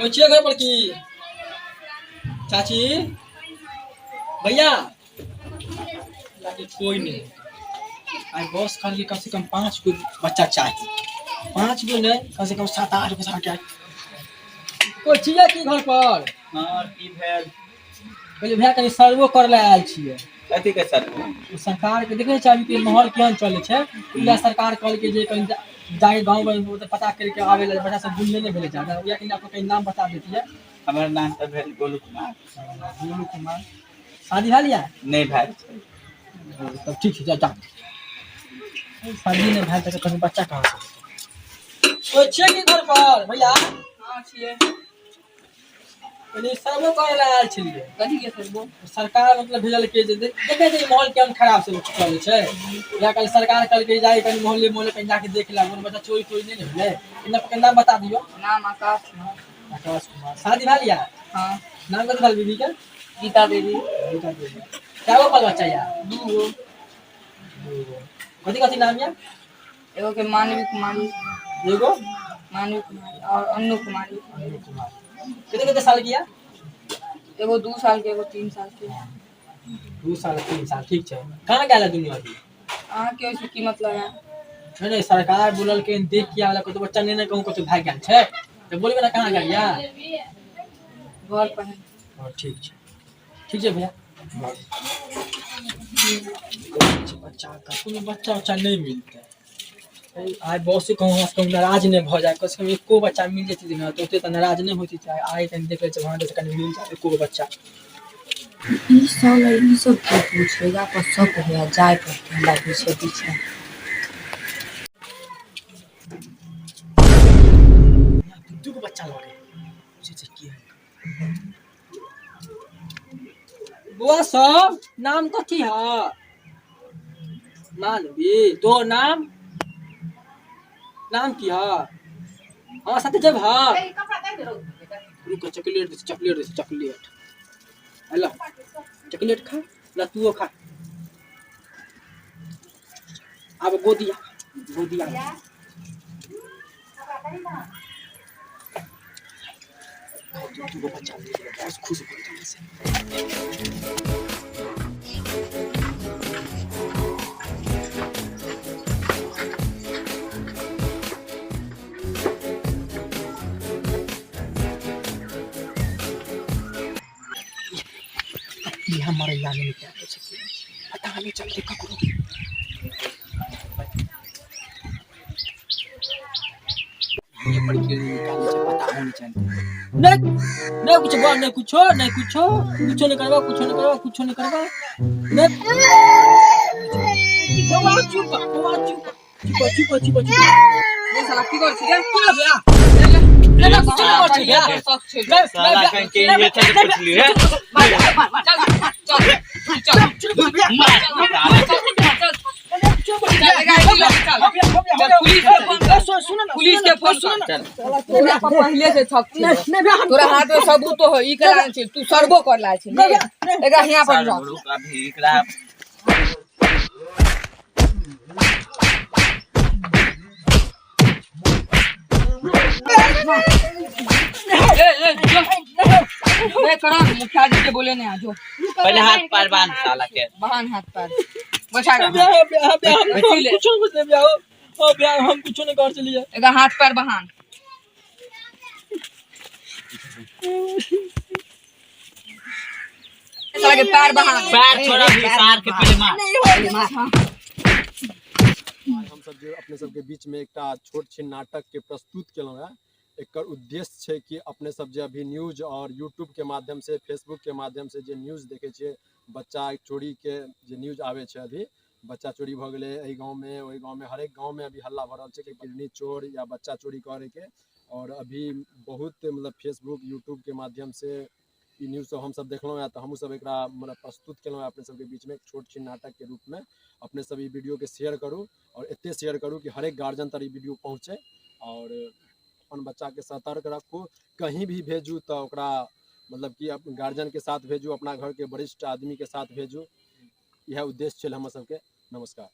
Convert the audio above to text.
कोइ छियै घर पर की? चाची, भैया, लागे कोई नहीं। आइ बॉस कहलकै कम से कम 5 गो बच्चा चाही। 5 गो नहीं, कम से कम 7-8 गो चाही। कोई छियै की घर पर? हँ, की भेल? कहलियै भैया, कनि सर्वो करै लए आयल छियै। कथी के सर? ओ सरकार के देखै छै अभी के माहौल केहन चलै छै। उएह सरकार कहलकै जे कनि जाके गाँव गाँव मतलब पता करके आबै लए, बच्चा सब गुम नहि भेलै जादा। उएह कनि आपको कनि नाम बता दैतियै। हमर नाम तऽ भेल गोलू कुमार। गोलू कुमार, शादी भेल या? नहि भेल छै। तब ठीक छै, जा जा। शादी नहि भेल तऽ कहीं बच्चा कहाँ से हेतै? कोइ छियै की घर पर भैया? हँ, छियै। कनि सर्वो करै लए आयल छलियै। कथी के सर्वो? सरकार मतलब भेजलकै जे देखै छै माहौल केहन खराब से चलै छै। इएह कहल सरकार कहलकै जाय कनि मोहल्ले मोहल्ले कनि जाके देख ले, कोनो बच्चा चोरी तोरी नहि ने भेलै। कनि नाम बता दियौ। नाम आकाश कुमार। आकाश कुमार, शादी भेल या? हँ। नाम कथी भेल बीबी के? गीता देवी। गीता देवी। कए गो बाल बच्चा या? दू गो। दू गो। कथी कथी नाम या? एगो के मानवी कुमारी। एगो मानवी कुमारी और अन्नू कुमारी। अन्नू कुमारी। कते कते साल की या? एगो 2 साल के, एगो 3 साल के। 2 साल 3 साल, ठीक छै। कहाँ गेल दुनू अभी? अहाँके ओहिसँ की मतलब है? नहीं नहीं, सरकार बोललकै देख के आयल, कतौ बच्चा नहि ने कहूँ कतौ भागि गेल छै तऽ बोलबै ने कहाँ गेल या? घर पर है। हँ, ठीक छै, ठीक छै भैया। बच्चा कोनो बच्चा उच्चा नहि मिलतै। आइ बॉसे कहूँ हमरा कहूँ नाराज नहि भऽ जाय, कमसँ कम एको बच्चा मिल जेतै ने तऽ ओते तऽ नाराज नहि होती। चाहे आइ कनि देख लै छियै, वहाँ कनि मिल जाय एको गो बच्चा। ई साला ई सब की पूछे एकरा पर शक होया, जाय पड़ते हमरा पीछे पीछे। दू गो बच्चा लऽ गेल। पूछै छै की है बौआ सब, नाम कथी है? मानवी। तो नाम नाम की है? हाँ, साथे जब है। रुको, चॉकलेट दे, चॉकलेट दे, चॉकलेट। हेलो, चॉकलेट खा ला, तू खा। अब गोदिया गोदिया दू गो बच्चा मिल गेलै, बहुत खुश भऽ गेल से। ई हमर याद नहीं क्या छै, पता नहीं चलते ककरो। ये पर के निकाले छै, पता होनी चाहिए। नहीं नहीं कुछ बा, नहीं कुछो, नहीं कुछो, कुछो नहीं करबा, कुछो नहीं करबा, कुछो नहीं करबा। नहीं बौआ, चुप बौआ, चुप चुप चुप चुप चुप। ए साला, की करै छी रे? की भैया? नहीं नहीं, कुछो नहीं कर छी भैया। शक छै। नहीं, साला नहीं, कहीं के ये छै तऽ पुछलियै। चल चल चल चुप भैया, चल चुप चल, एकरा एती लऽ के चल। चल, पुलिस के फोन कर। सुन ना, पुलिस के फोन सुन कर। ना। तोरा पर पहिले से शक छै। नहीं भैया, हम तोरा हाथ में सबूत हो, ई करा छै, तू सर्वो कर ला छै। नहीं भैया, नहीं। एकरा हियां पर रख। रुक, अभी एकरा ए ए जो नहीं करा, मुखिया जी के बोले नहीं आ जो। पहिले हाथ पैर बांध साला के। बहान हाथ पैर बैठा भैया भैया भैया, हम बैठी ले। कुछो कुछ नहीं भैया, ओ भैया, हम कुछो नहीं कर चलिए। एकरा हाथ पैर बहान। साला के पैर बहान। पैर छोड़ा भी सार के, पहिले मार। आइ हमसब जे अपने सबके बीचमे एकटा छोट छिन नाटकके प्रस्तुत केलहुँ हेँ, एकर उद्देश्य छै कि अपने सब जे अभी न्यूज और यूट्यूबके माध्यमसँ, फेसबुकके माध्यमसँ जे न्यूज देखै छियै, बच्चा चोरीके जे न्यूज आबै छै, अभी बच्चा चोरी भऽ गेलै एहि गाँवमे, ओहि गाँवमे, हरेक गाँवमे अभी हल्ला भऽ रहल छै कि किडनी चोर या बच्चा चोरी करैके। और अभी बहुत मतलब फेसबुक यूट्यूबके माध्यमसँ ई न्यूज सब हमसब देखलहुँ हेँ, तऽ हमहूँ सब एकरा मतलब प्रस्तुत केलहुँ हेँ अपने सबके बीचमे एक छोट छिन नाटकके रूपमे। अपने सब ई वीडियोके शेयर करू और एते शेयर करू कि हरेक गार्जियन तक ई वीडियो पहुँचे और अपन बच्चाके सतर्क राखू। कहीं भी भेजू तऽ ओकरा मतलब कि गार्जियनके साथ भेजू, अपना घरके वरिष्ठ आदमीके साथ भेजू। इएह उद्देश्य छल हमर सबके। नमस्कार।